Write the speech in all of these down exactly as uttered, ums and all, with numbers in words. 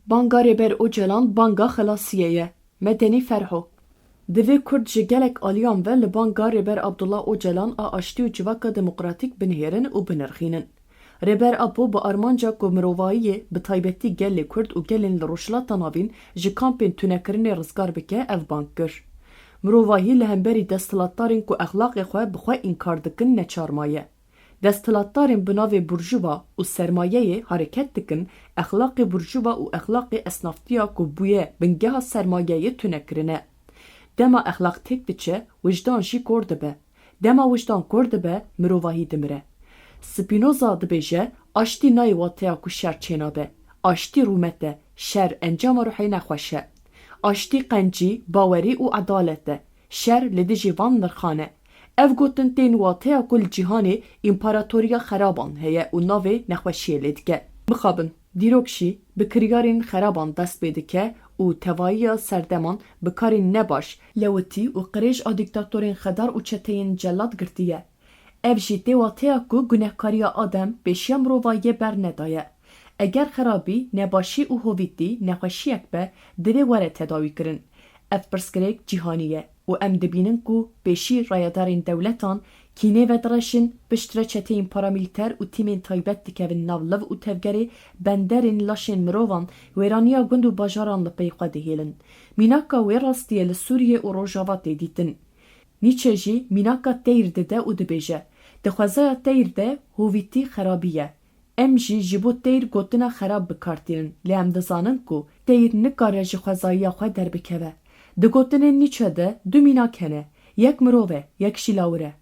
Banga Rêber Ocalan banga xelasiyê ye. Medenî Ferho. Divê Kurd ji gelek aliyan ve li banga Rêber Abdullah Ocalan a aştî û civaka demokratîk binihêrin û binirxînin. Rêber Apo bi armanca ku mirovahiyê, bi taybetî gelê Kurd û gelên li Rojhilata Navîn ji kampên tunekirinê rizgar bike, ev bang kir. Mirovahî li hemberî desthilatdarên ku exlaqê xwe bi xwe înkar dikin neçar maye. Desthilatdarên bi navê burjuva û sermayeyê hareket dikin, exlaqê burjuva û exlaqê esnaftiya ku bûye bingeha sermayeyê tune kirine. Dema exlaq têk diçe, wijdan jî kor dibe. Dema wijdan kor dibe, mirovahî dimire. Spinoza dibêje, aştî nayê wateya ku şer çênabe. Aştî rûmet e, şer encama ruhê nexweş e. Aştî qencî, bawerî û edalet e. Şer li dijî van nirxan e. Ev gotin tên wateya ku li cîhanê împaratoriya xeraban heye û navê nexweşiyê lê dike. Mixabin, dîrok jî bi kiryarên xeraban dest pê dike û tevayiya serdeman bi karên nebaş, lewitî û qirêj a dîktatorên xedar û çeteyên celat girtiye. Ev jî tê wateya ku gunehkariya Adem pêşiya mirovahiyê bernedaye. Eger xerabî, nebaşî û hovîtî nexweşiyek be, divê were tedawîkirin. Ev pirsgirêk cîhanî ye û em dibînin ku pêşî rayedarên dewletan kînê vedireşin, piştre çeteyên paramîlîter û tîmên taybet dikevin nav liv û tevgerê, benderên laşên mirovan, wêraniya gund û bajaran li pey xwe dihêlin. Mînaka wê rastiyê li Sûriyê û Rojava tê dîtin. Nîçe jî mînaka teyr dide û dibêje, di xwezaya teyr de hovîtî xerabî ye. Em jî ji bo teyr gotina xerab bi kar tînin, lê em dizanin ku teyr nikare ji xwezayiya xwe derbikeve. Di gotinên Nîçe de du mînak hene, yek mirov e, yek jî lawir e.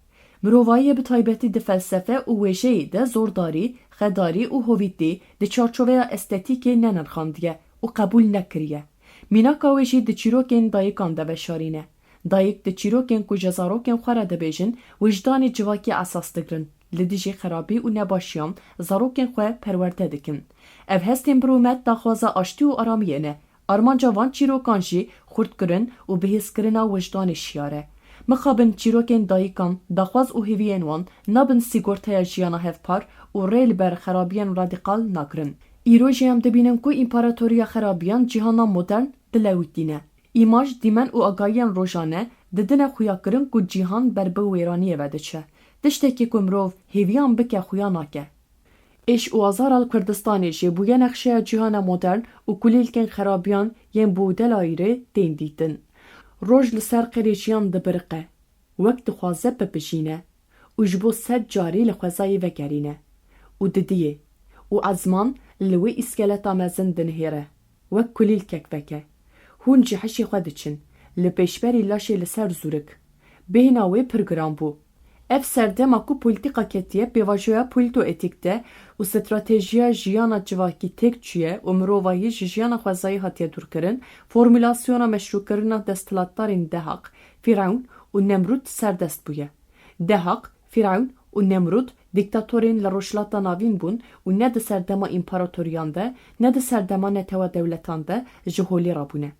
Mirovahiyê bi taybetî di felsefe û wêjeyê de zordarî, xedarî û hovîtî di çarçoveya estetîkê nenirxandiye û qebûl nekiriye. Mînaka wê jî di çîrokên dayikan de veşarî ne. Dayik di çîrokên ku ji zarokên xwe re dibêjin, wijdanê civakî esas digirin, li dijî xerabî û nebaşiyan zarokên xwe perwerde dikin. Ev hestên bi rûmet daxwaza aştî û aramiyê ne. Armanca van çîrokan jî xurtkirin û bihêzkirina wijdanê şiyar e. Mixabin çîrokên dayikan, daxwaz û hêviyên wan nabin sîgortaya jiyana hevpar û rê li ber xerabiyên radîkal nagirin. Îro jî em dibînin ku împaratoriya xerabiyan cîhana modern dilewitîne. Îmaj, dîmen û agahiyên rojane didine xuyakirin ku cîhan ber bi wêraniyê ve diçe. Tiştekî ku mirov hêviyan bike xuya nake. Êş û azara li Kurdistanê jî bûye nexşeya cîhana modern û kulîlkên xerabiyan yên bi Udelayîrê tên dîtin. Roj li ser qirê jiyan dibiriqe. Wek dixwaze bibijîne û ji bo sed carî li xwezayê vegerîne û didiyê û ezman li wê îskeleta mezin dinihêre, wek kulîlkek veke. Hûn ji hişê xwe diçin, li pêşberî laşê li ser zûrik. Bêhna wê pir giran bû. Ev serdema ku polîtîka ketiye pêvajoya polîtoetîk de û stratejiya jiyana civakî têk çûye û mirovahî ji jiyana xwezayî hatiye dûrkirin, formûlasyona meşrûkirina desthilatdarên Dehaq, Fîrewn û Nemrûd serdest bûye. Dehaq, Fîrewn û Nemrûd dîktatorên li Rojhilata Navîn bûn û ne di serdema împaratoriyan de, ne di serdema netewa dewletan de ji holê re bûne.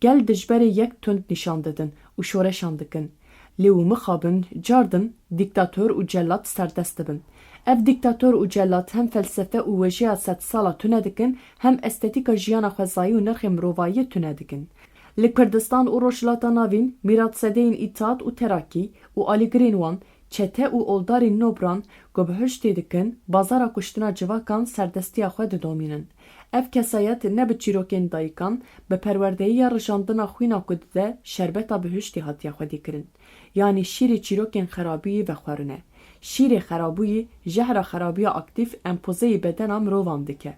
Gel dijberê yek tund nîşan didin û şoreşan dikin. Lê û mixabin cardin dîktator û celat serdest dibin. Ev dîktator û celat hem felsefe û wêjeya sedsala tune dikin, hem estetîka jiyana xwezayî û nirxên mirovahiyê tune dikin. Li Kurdistan û Rojhilata Navîn, mîratsedeyên Îttihat û Terakî û alîgirên wan, çete û oldarên nobran ku bihuştê dikin, bazara kuştina civakan serdestiya xwe didomînin. Ev kesayet ne bi çîrokên dayikan, bi perwerdeyiya rijandina xwîna ku dide şerbeta bihuştê hatiye xwedîkirin. Yanî şîrê çîrokên xerabûyî vexwerine. Şîrê xerabûyî jehra xerabiya aktîf empozeyê bedena mirovan dike.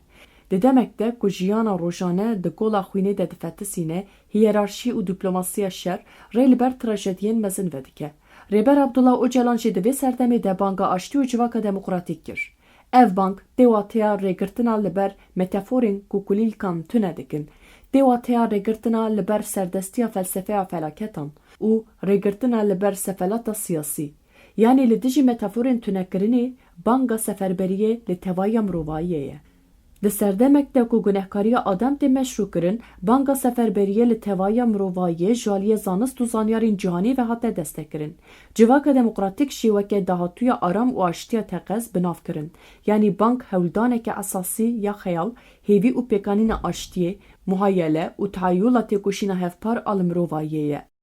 Di demek de ku jiyana rojane di kola xwînê de difetisîne, hiyerarşî û diplomasiya şer rê li ber trajediyên mezin vedike. Rêber Abdullah Ocalan jî di vê serdemê de banga aştî û civaka demokratîk kir. Ev bang tê wateya rêgirtina li ber metaforên ku kulîlkan tune dikin, tê wateya rêgirtina li ber serdestiya felsefeya felaketan û rêgirtina li ber sefelata siyasî. Yanî li dijî metaforên tunekirinê banga seferberiyê li tevahiya mirovahiyê ye. Di serdemek de ku gunehkariya Adem tê meşrûkirin, banga seferberiyê li tevahiya mirovayiyê ji aliyê zanist û zanyarên cîhanî ve hate destekirin. Civaka demokratîk jî weke dahatûya aram û aştiya teqez bi nav kirin, yanî bang hewldaneke esasî ya xeyal, hêvî û pêkanîna aştiyê, muhayele û teheyûla têkoşîna hevpar a li mirovayiyê ye.